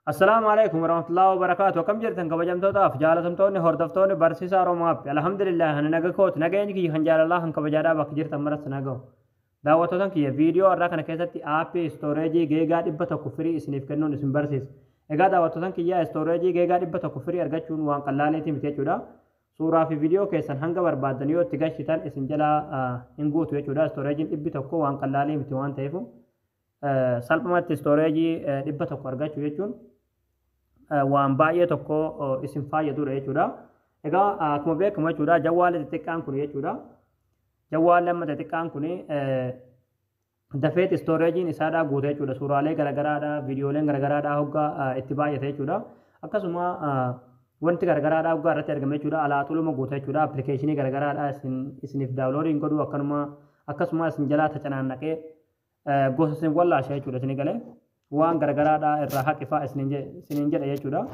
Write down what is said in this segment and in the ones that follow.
Assalaamu alaikum warahmatullahi wabarakaatu. Akkam jirtan kabajamtootaaf jaalatamtoonni hordoftoonni barsiisaa Oromoo App. Alhamdulillah, ani naga kooti. Nageenyi kiyya kan jaalalaa kan kabajaadhaa bakka jirtan maratti naga'u. Daawwattootan kiyya, viidiyoo har'aa kana keessatti aappii storage giga 100 free isiniif kennuun isin barsiisa. Egaa daawwattootan kiyya, storage giga 100 free argachuun waan qallaaleetii miti jechuudha. Suuraa fi viidiyoo keessan hanga barbaaddan yoo itti gashitan isin jalaa hin guutu jechuudha. Storageiin 100 waan qallaalee miti waan ta'eef, salphumatti storage 100 argachuu jechuun waan baay'ee tokko isin fayyadudha jechuudha. Egaa akkuma beekamu jechuudha, jawwaalli xixiqqaan kun jechuudha. Jawwaalli amma xixiqqaan kun dafeet storageiin isaadhaa guuta jechuudha. Suuraalee garagaraadhaa, viidiyooleen garagaraadhaa hoggaa itti baay'ate jechuudha. Akkasuma wanti garagaraadhaa hoggaa irratti argame jechuudha. Alaa xuluma guuta jechuudha. Appilikeeshinii garagaraadhaa isiniif downloadiin godhu, akkanuma akkasuma isin jalaa tacanaannaqee gosa isin wallaasha jechuudha. Isin galee waan garagaraadhaa irraa haqifaa isiniin jedha jechuudha.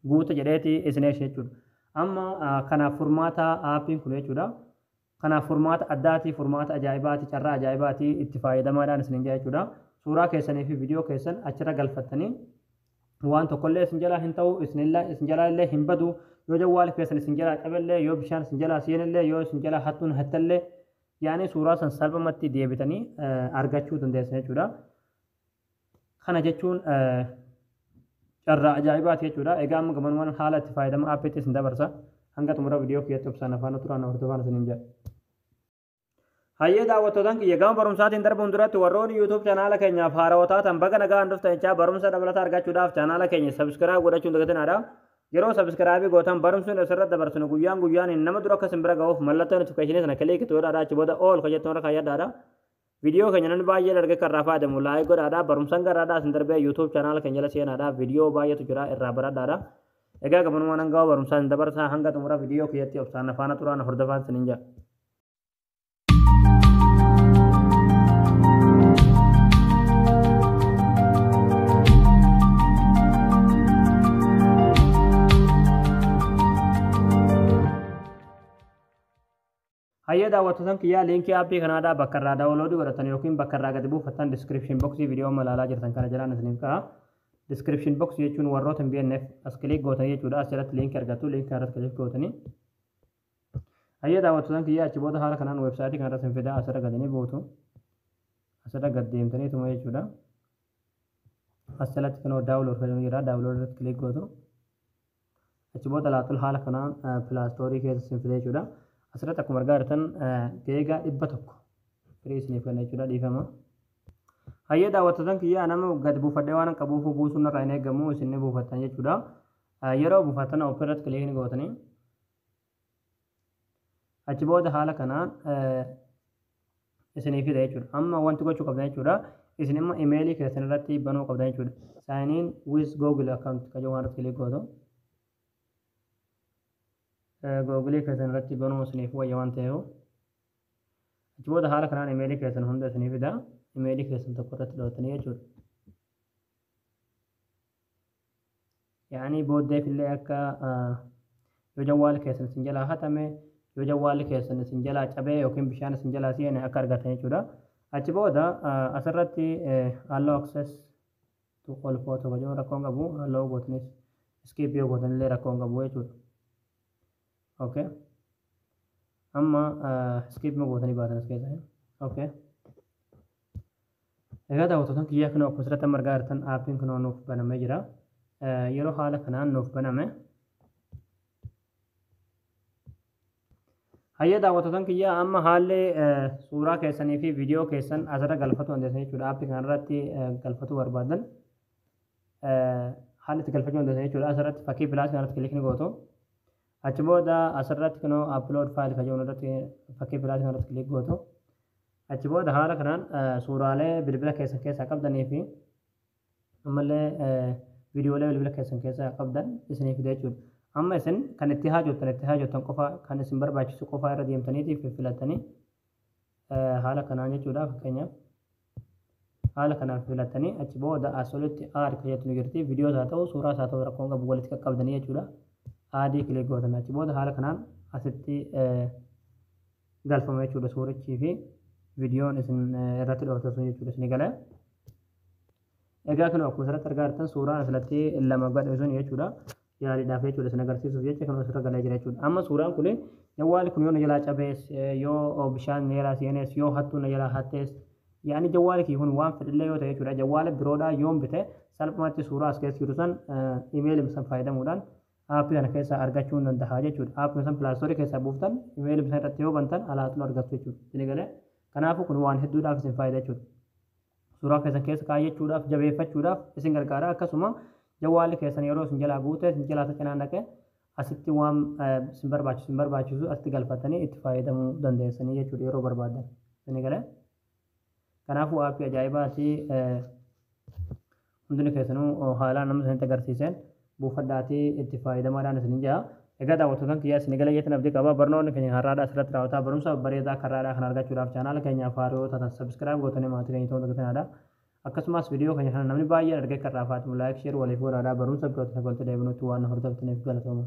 Guuta jedheeti isin eesha jechuudha. Amma kanaaf furmaata aappiin kun jechuudha. Kanaaf furmaata addaatii, furmaata ajaa'ibaati, carraa ajaa'ibaatii itti fayyadamaadhaan isiniin jedha jechuudha. Suuraa keessanii fi viidiyoo keessan achirra galfattanii waan tokkollee isin jalaa hin ta'u, isin jalaa illee hin badu. Yoo jawwaali keessan isin jalaa cabellee, yoo bishaan isin jalaa seenellee, yoo isin jalaa hattuun hattallee, yaani suuraa san salphumatti deebitanii argachuu dandeessan jechuudha. Kana jechuun carraa ajaa'ibaati jechuudha. Egaa amma gamanumaan haala itti fayyadama aappiitti isin dabarsa. Hanga xumura viidiyoo kiyyatti obsaan afaan turaan hordofaan isiniin jedha. Hayyee daawwattootaan kiyya, gama barumsaatiin darbuun duratti warroonni YouTube chaanaala keenyaaf haarawaa taatan baga nagaan dhuftan jechaa, barumsa dabalataa argachuudhaaf chaanaala keenya subscribe godhachuun dagatinaadha. Yeroo subscribe gootan barumsuun asirratti dabarsinu guyyaan guyyaan nama dura akka isin bira ga'uuf mallattoo notificationii sana click godhaadha, achi booda all kan jettu irra kaayyadhaadha. Viidiyoo keenya namni baay'een arge kan irraa fayyadamu like godhaadha. Barumsaan garaadhaa isin darbee YouTube chaanaala keenya jala seenaadha. Viidiyoo baay'eetu jira, irraa baradhaadha. Egaa gabanumaan hanga barumsaan isin dabarsaa, hanga xumura viidiyoo kiyyatti obsaan afaana turaan hordofaan isiniin jedha. Hayyee daawwattootaan kiyyaa, liinkii aappii kanaadhaa bakka irraa downloadii godhatan yookiin bakka irraa gadi buufattan description boxii viidiyoo amma ilaalaa jirtan kana jalaan isiniif ka'a. Description box jechuun warroota hin beekneef as click gootanii jechuudha. As jalatti liinkii argattu, liinkii irratti click gootanii. Hayyee daawwattootaan kiyyaa, achi booda haala kanaan weebsaayitii kanarra isin fidaa, asirra gadi ni buutu. Asirra gad deemtaniituma jechuudha. As jalatti kunoo download kan jira, download irratti click gootu. Achi booda laaxul haala kanaan Play Storeii keessa isin fide jechuudha. Asirratti akkuma argaa jirtan giga 100 free isiniif kenna jechuudha, dhiifama. Hayyee daawwattootaan kiyyaa, nama gadi buufadhee waan qabuuf buusuun irraa hin eegamu, isin ni buufattan jechuudha. Yeroo buufattan open irratti click ni gootanii. Achi booda haala kanaan isinii fida jechuudha. Amma wanti gochuu qabdan jechuudha. Isin immoo imeelii keessan irratti banuu qabdan jechuudha. Sign in with Google account kan jedhu irratti click gootu. Google keessan irratti banuu isiniif wayya waan ta'eef. Achi booda haala kanaan imeelii keessan hunda isinii fida. Imeelii keessan tokko irratti dhootanii jechuudha. Yaani booddeef illee akka yoo jawwaalli keessan isin jalaa hatame, yoo jawwaalli keessan isin jalaa cabee yookiin bishaan isin jalaa seene akka argatan jechuudha. Achi booda asirratti allow access to all photo kan jedhu rakkoon qabu, allow gootanis skip yoo gootan illee rakkoon qabu jechuudha. Okay. Amma skip ma gootanii baatan as keessa. Okay. Egaa daawwattootaan kiyyaa, kunoo akkuma asirratti amma argaa jirtan aappiin kunoo nuuf banamee jira. Yeroo haala kanaan nuuf baname. Hayyee daawwattootaan kiyyaa, amma haalli suuraa keessanii fi viidiyoo keessan asirra galfachuu dandeessan jechuudha. Aappii kanarratti galfachuu barbaadan haalli itti galfachuu dandeessan jechuudha. Asirratti fakkii plusii kanarratti click ni gootu. Achi booda asirratti kunoo upload file kan jedhu irratti fakkii plusii kanarratti click gootu. Achi booda haala kanaan suuraalee bilbila keessan keessaa qabdanii fi ammallee viidiyoolee bilbila keessan keessaa qabdan isinii fida jechuudha. Amma isin kan itti haajottan qofa, kan isin barbaachisu qofa irra deemtaniitiif filattanii haala kanaan jechuudha. Fakkeenyaaf haala kanaan filattanii achi booda as olitti add kan jettu ni jirti. Viidiyoos haa ta'u, suuraas haa ta'u, rakkoon qabu, walitti qaqqabdanii jechuudha. Addii click gootan, achi booda haala kanaan asitti galfama jechuudha, suurichii fi viidiyoon isin irratti dhooftan sun jechuudha, isin galee. Egaa kun akkuma asirratti argaa jirtan suuraan asirratti lama godhe sun jechuudha. Yaaliidhaaf jechuudha, isin agarsiisuuf jecha kan asirra galee jira jechuudha. Amma suuraan kun jawwaalli kun yoo na jalaa cabees, yoo bishaan na jalaa seenes, yoo hattuu na jalaa hattees, yaani jawwaalli kiyya kun waan fedhillee yoo ta'e jechuudha. Jawwaala biroodhaa yoon bite salphumatti suuraa as keessa jiru san imeelii san fayyadamuudhaan aappii kana keessaa argachuu hin danda'a jechuudha. Aappii san Play Store keessaa buuftan, imeelii san irratti yoo bantan alaatuu argattu jechuudha. Isin galee? Kanaafuu kun waan hedduudhaaf isin fayyada jechuudha. Suuraa keessan keessa kaayyachuudhaaf, jabeeffachuudhaaf isin gargaara. Akkasuma jawwaalli keessan yeroo isin jalaa guute, isin jalaa cinaan dhaqe, asitti waan isin barbaachisu asitti galfatanii itti fayyadamuu dandeessanii jechuudha yeroo barbaadan. Isin galee? Kanaafuu aappii ajaa'ibaati. Hundini keessanuu haalaan nama isinitti agarsiiseen buufadhaatii itti fayyadamaadhaan isin jaa. Egaa daawwattoota kiyyaa, isin galee jettan abdii qaba. Barnoonni keenya har'aadhaa asirratti raawwataa. Barumsa bareedaa karraadhaa kan argachuudhaaf chaanaala keenyaaf haaraa yoo taatan subscribe gootanii maatii keenya ta'uu dagatinaa. Akkasumas viidiyoo keenya kana namni baay'een argee kan raafaatimu like, share waliif godhaadhaa. Barumsa birootti sagalta deebinutti waan hordoftaniif galatooma.